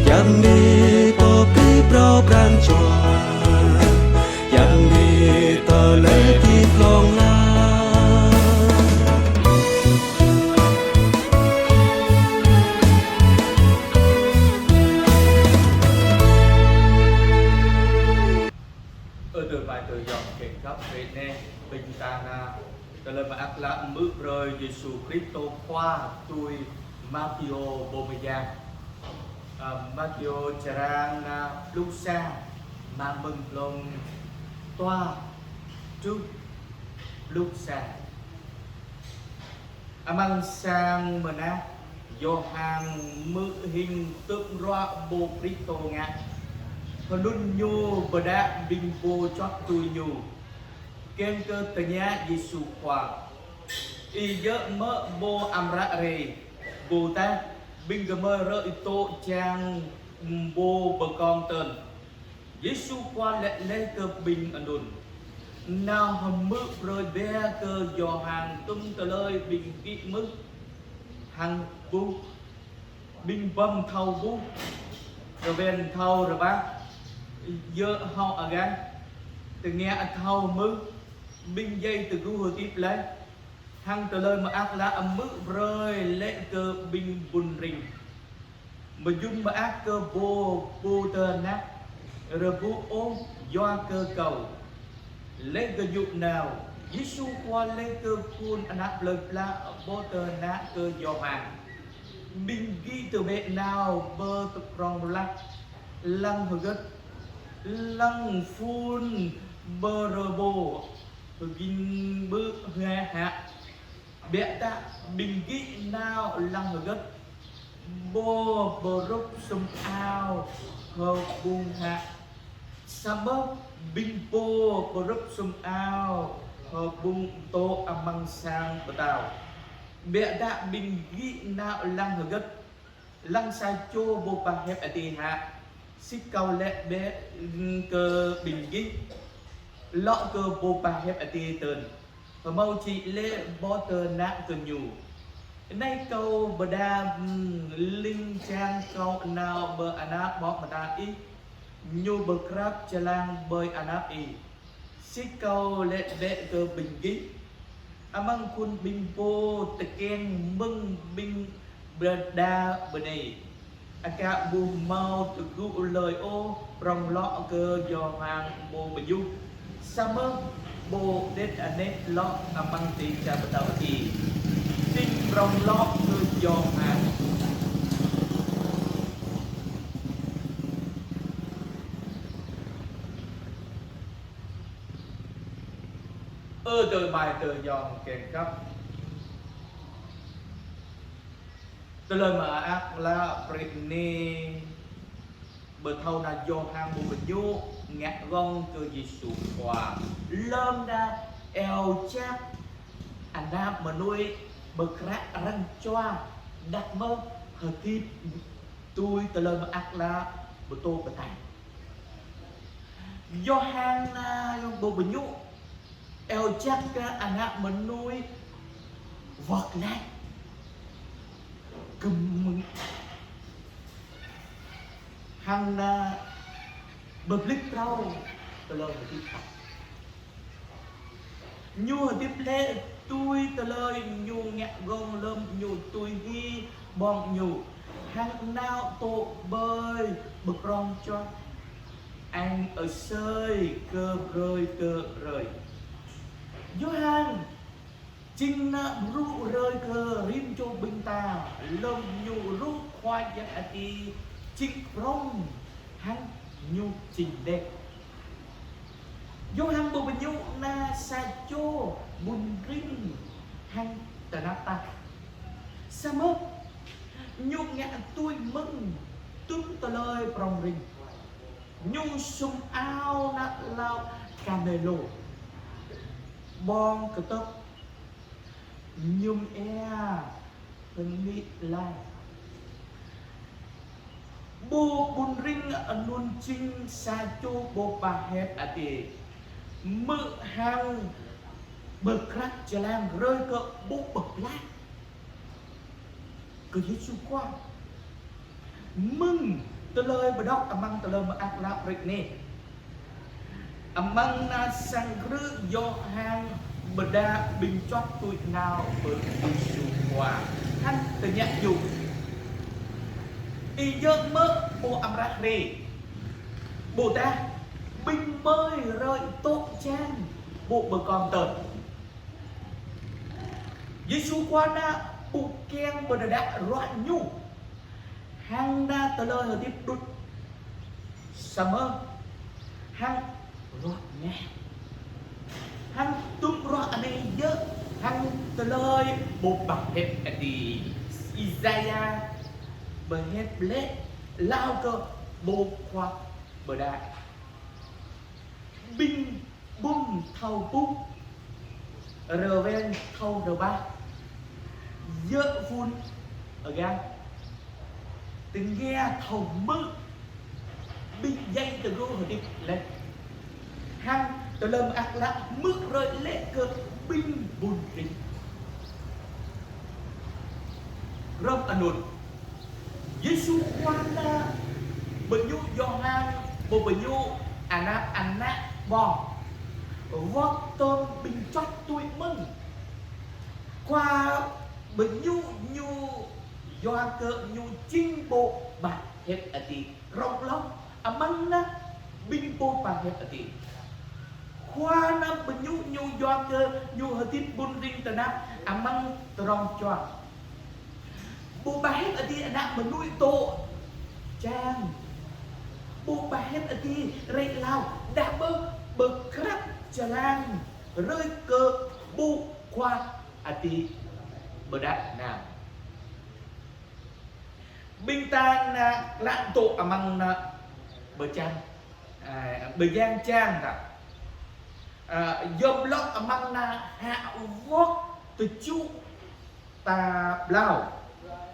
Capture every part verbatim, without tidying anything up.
Yang ni pơpĭ phrâo pran jua, yang ni tơlơi hơdip hlŏng lar. Ơ adơi amai ayŏng kiăng khăp, hrơi anai ƀing ta nao Tơlơi Mơak Klă mơ̆ng brơi Yêsu Kristô Khua tui Mathiơ pô mơyang. Ơ, Mathiơ črăn, ơ, pluh sa, mơ̆ng glông dua truh pluh sa. Amăng sang mơnah, Yôhan hmư̆ hing tơm ruă pô Kristô ngă. Hnun ñu pơđar ƀing pô čuăt tui ñu, kiăng kơ tơña Yêsu Khua: Ih djơ̆ mơ̆ pô amra rai, pô tah ƀing gơmơi rơ̆ tŏ čang pô pơkŏn tơn? Yêsu Khua laĭ laih kơ ƀing anŭn: Nao hmư̆ brơi bĕ kơ Yôhan tŭm tơlơi ƀing gih hmư̆ hăng ƀuh. Ƀing bom thâo ƀuh, rơwen thâo rơbat, djơ̆ hŏ agah, tơngia thâo hmư̆, ƀing djai tơgŭ hơdip laih. Hăng Tơlơi Mơak Klă hmư̆ brơi laĭ kơ ƀing ƀun rin: Mơyŭn mơak kơ pô, pô tơhnal, rơbuh ôh yua kơ kâo. Laĭ kơ gơñu nao, Yêsu Khua laĭ kơ phun ană plơi pla pô tơhnal kơ Yôhan: Ƀing gih tơbiă nao pơ tơprong blah, lăng hơgĕt, lăng phun pơrơbô, pơging ƀơ̆ hơha. Biă dah ƀing gih nao lăng hơgĕt, pô pơrup sum ao hơbŭng hă? Samơ̆ ƀing pô pơrup sum ao hơbŭng tŏ amăng sang pơtao. Biă dah ƀing gih nao lăng hơgĕt, lăng sa čô pô pơhiăp adai hă? Sĭt kâo laĭ bĕ kơ ƀing gih, lŏ kơ pô pơhiăp adai tơn, hơmâo či laĭ pô tơhnal kơ ñu: Anai kâo pơđar ling jang kâo nao pơ anăp ƀô̆ mơta ih, ñu pơkrăp jơlan ƀơi anăp ih. Sĭt kâo laĭ bĕ kơ ƀing gih, amăng khul ƀing pô tơkeng mơ̆ng ƀing pơđar bơnai, aka ƀu hơmâo tơgŭ hlơi ôh prong lŏ kơ Yôhan Pô Mơñum, samơ̆ pô đet anet lŏ amăng dêh čar pơtao adai, jing prong lŏ kơ Yôhan. Ơ adơi amai ayŏng kiăng khăp, Tơlơi Mơak Klă hrơi anai pơthâo nă Yôhan Pô Mơñum ngă gơ̆ng kơ Yêsu Khua. Lơ̆m nă iâu jak ană mơnuih pơkrăp arăng čua, đah mơ̆ hơdip tui Tơlơi Mơak Klă pơtô pơtai. Yôhan nă Pô Mơñum iâu jak kơ ană mơnuih wơ̆t glaĭ kơ mơ̆ng hăng nă pơplih phrâo tơlơi hơdip tah. Ñu hơdip laih tui tơlơi ñu ngă gơ̆ng lơ̆m ñu tui hĭ ƀơ̆ng ñu, hăng nao tŏ ƀơi pơprong čuăt, añ asơi kơ hrơi kơ hrơi. Yôhan jing nă brŭ hrơi kơ rĭm čô ƀing ta, lơ̆m ñu rŭ Khua Yang Adai jing prong hăng ñu jing đeh. Yôhan Pô Mơñum nă sa čô ƀun rin hăng tơnap tap. Samơ̆ ñu ngă tui mơ̆ng tŭm tơlơi prong rin. Ñu sum ao nă hlâo kamêlô, ƀơ̆ng kơtơ̆p, mơñum ia, hơnĭ lai. Pô ƀun rin anŭn jing sa čô pô pơhiăp Adai, hmư̆ hăng pơkrăp jơlan hrơi kơ ƀu pơblah kơ Yêsu Khua. Mơ̆ng Tơlơi pơđok amăng Tơlơi Mơak Klă rĭm anai. Amăng ană sang krư̆ Yôhan pơđar ƀing čuăt tui nao pơ Yêsu Khua hăng tơña ñu: Ih djơ̆ mơ̆ ƀu amra rai? Ƀôdah ƀing gơmơi rai dŏ čang ƀu pơkŏn tơl? Yêsu Khua ană ƀu kiăng pơđơđă ruah ñu hăng ană tơlơi hơdip đut, samơ̆ hăng ruah ngă. Hăng tŭm ruah anai djơ̆ hăng tơlơi pô pơhiăp adai Isaia pơhiăp lĕ, laĭ kơ Pô Khua pơđar: Ƀing bum thâo ƀuh, rơwen thâo rơbah, djơ̆ phun agăng, tơngia thâo hmư̆, ƀing djai tơgŭ hơdip laih. Hăng Tơlơi Mơak Klă hmư̆ rai lĕ kơ ƀing ƀun rin. Rơ̆m anŭn, Yêsu Khua ană pơñu Yôhan, pô pơñu ană, ană ƀong, wơ̆t tơm ƀing čuăt tui mơ̆ng. Khua pơñu ñu yua kơ ñu jing pô pơhiăp adai rŏng lŏng amăng ană ƀing pô pơhiăp adai. Khua ană pơñu ñu yua kơ ñu hơdip ƀun rin tơnap amăng tơdrong čuang. Pô pơhiăp adai ană mơnuih dŏ čang. Pô pơhiăp adai rai laĭ: Đah mơ̆ pơkrăp jơlan rai kơ Pô Khua Adai pơđar nao? Ƀing ta ană klă dŏ amăng ană pơjang, a, pơjang čang ta. A, yom lŏk amăng ană hă wơ̆t tơčŭ ta ƀlao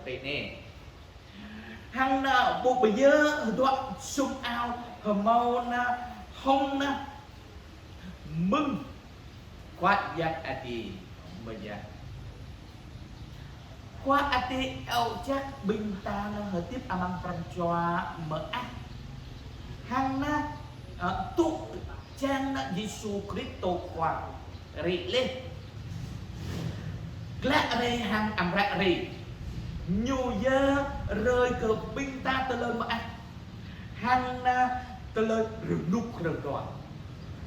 rĭm anai. Hăng ană pô pơyơr hơduah sum ao hơmâo ană hông ană mơ̆ng Khua Yang Adai mơyang. Khua Adai iâu jak ƀing ta ană hơdip amăng pran jua mơak. Hăng ană, ơ, tŭ čang ană Yêsu Kristô Khua rai laih. Klă rai hăng amra rai. Ñu yơh rai kơ ƀing ta tơlơi mơak hăng ană tơlơi rơnŭk rơnua.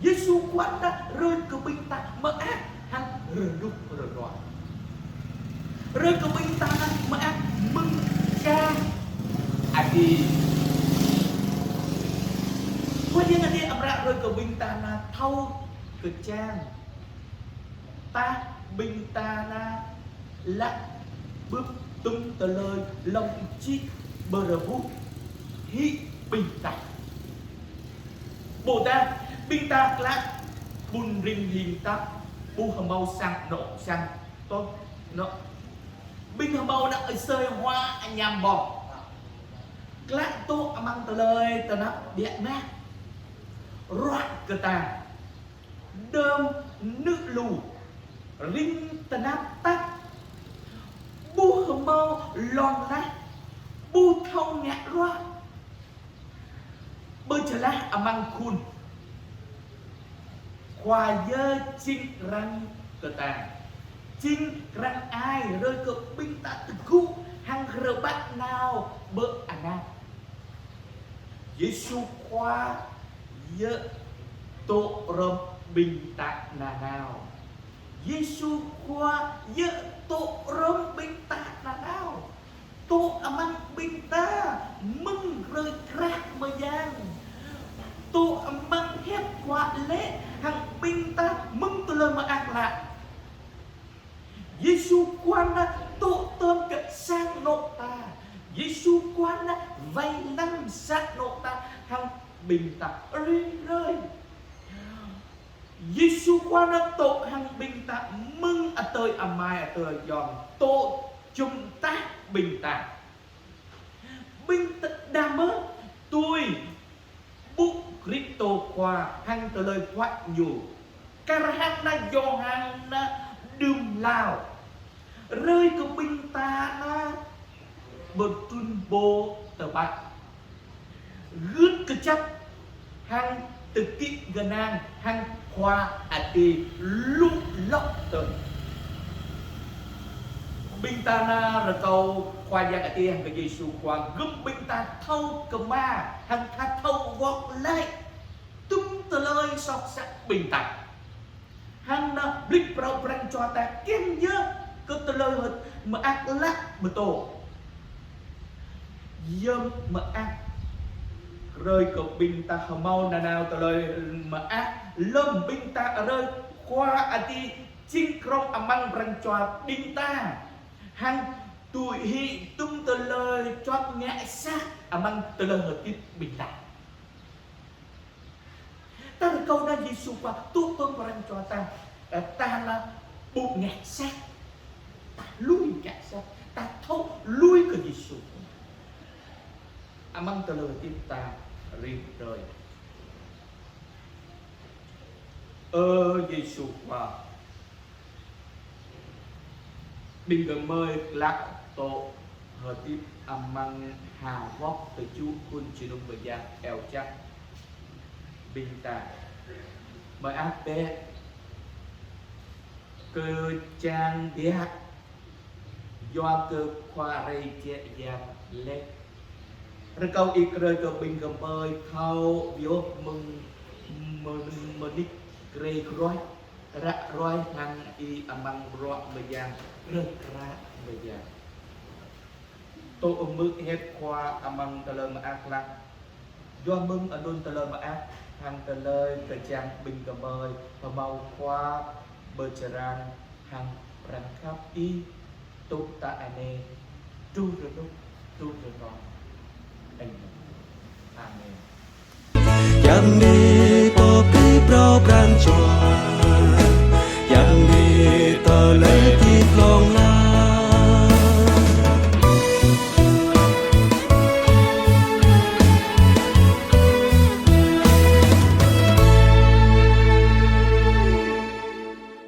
Yêsu Khua ană rai kơ ƀing ta mơak hăng rơnŭk rơnua. Rai kơ ƀing ta ană mơak mơ̆ng čang adai. Khua Yang Adai amra rai kơ ƀing ta ană thâo kơčang. Tah ƀing ta ană lăp bưp tŭm tơlơi lŏng čih pơrơbuh hĭ ƀing ta. Ƀôdah ƀing ta klă ƀun rin hing tap, ƀu hơmâo sang anŏ sang tŏh anŏ. Ƀing hơmâo ană asơi hua añăm ƀong. Klă dŏ amăng tơlơi tơnap biă mă. Ruah kơtang. Đơm nư̆ lu, rin tơnap tap, ƀu hơmâo lŏn lah, ƀu thâo ngă ruah, pơčơlah amăng khul. Khua yơh jing arăng kơtang, jing arăng ai rai kơ ƀing ta tơgŭ hăng rơbat nao pơ anăp. Yêsu Khua yơh tŏ rơ̆m ƀing ta nanao. Yêsu Khua yơh tŏ rơ̆m ƀing ta nanao. Tŏ amăng ƀing ta mơ̆ng hrơi krah mơyang. Tŏ amăng hiăp Khua lĕ hăng ƀing ta mơ̆ng tơlơi mơak klă. Yêsu Khua ană tŏ tơm kơ sang anŏ ta. Yêsu Khua ană wai lăng sang anŏ ta hăng ƀing ta rin rai. Yêsu Khua ană tŏ hăng ƀing ta mơ̆ng adơi amai adơi ayŏng, tŏ jum tah ƀing ta. Ƀing ta đah mơ̆ tui ƀŭk Kristô Khua hăng tơlơi pơhiăp ñu. Kar hăng ană Yôhan ană đưm hlâo. Rai kơ ƀing ta ană pơtrŭn pô tơpă. gưt kơjăp hăng tơkĭ gơnang hăng Khua Adai lu lŏk tơl. Ƀing ta nao rơkâo Khua Yang Adai hăng kơ Yêsu Khua, gum ƀing ta thâo kơmar hăng ta thâo wŏk laĭ tŭm tơlơi soh sat ƀing ta. Hăng nao ƀlĭ phrâo pran jua ta kiăng yơh kơ tơlơi mơak laih pơtô. Yơh mơak brơi kơ ƀing ta hơmâo nanao tơlơi mơak lơ̆m ƀing ta brơi Khua Adai jing krong amăng pran jua ƀing ta. Hăng tui hĭ tŭm tơlơi čuăt ngă sat amăng tơlơi hơdip ƀing ta. Ta rơkâo nao Yêsu Khua tŭ tơm pran jua ta, ta nao ƀu ngă sat, ta lui ngă sat, ta thâo lui kơ Yêsu Khua. Amăng tơlơi hơdip ta rĭm hrơi. Ơ Yêsu Khua, ƀing gơmơi glăk tŏ hơdip amăng ha wŏk tơjuh khul jơnum mơyang iâu jak ƀing ta. Mơak bĕ kơ čang biă, yua kơ Khua rai jĕ yang laih. Rơkâo Ih brơi kơ ƀing gơmơi thâo pioh mơ̆ng mơ̆ng mơnik grê groih, ră ruai hăng Ih amăng bruă mơyang, rơ̆k ră mơyang. Tŏ hmư̆ hiăp Khua amăng tơlơi mơak laih. Yua mơ̆ng anŭn tơlơi mơak hăng tơlơi kơjăp ƀing gơmơi hơmâo Khua pơčrang hăng pran khăp Ih tŭ ta anai truh rơnŭk, truh rơnŏk. Amen. Amen. Yang ni pô ƀlĭ phrâo pran jua, yang ni tơlơi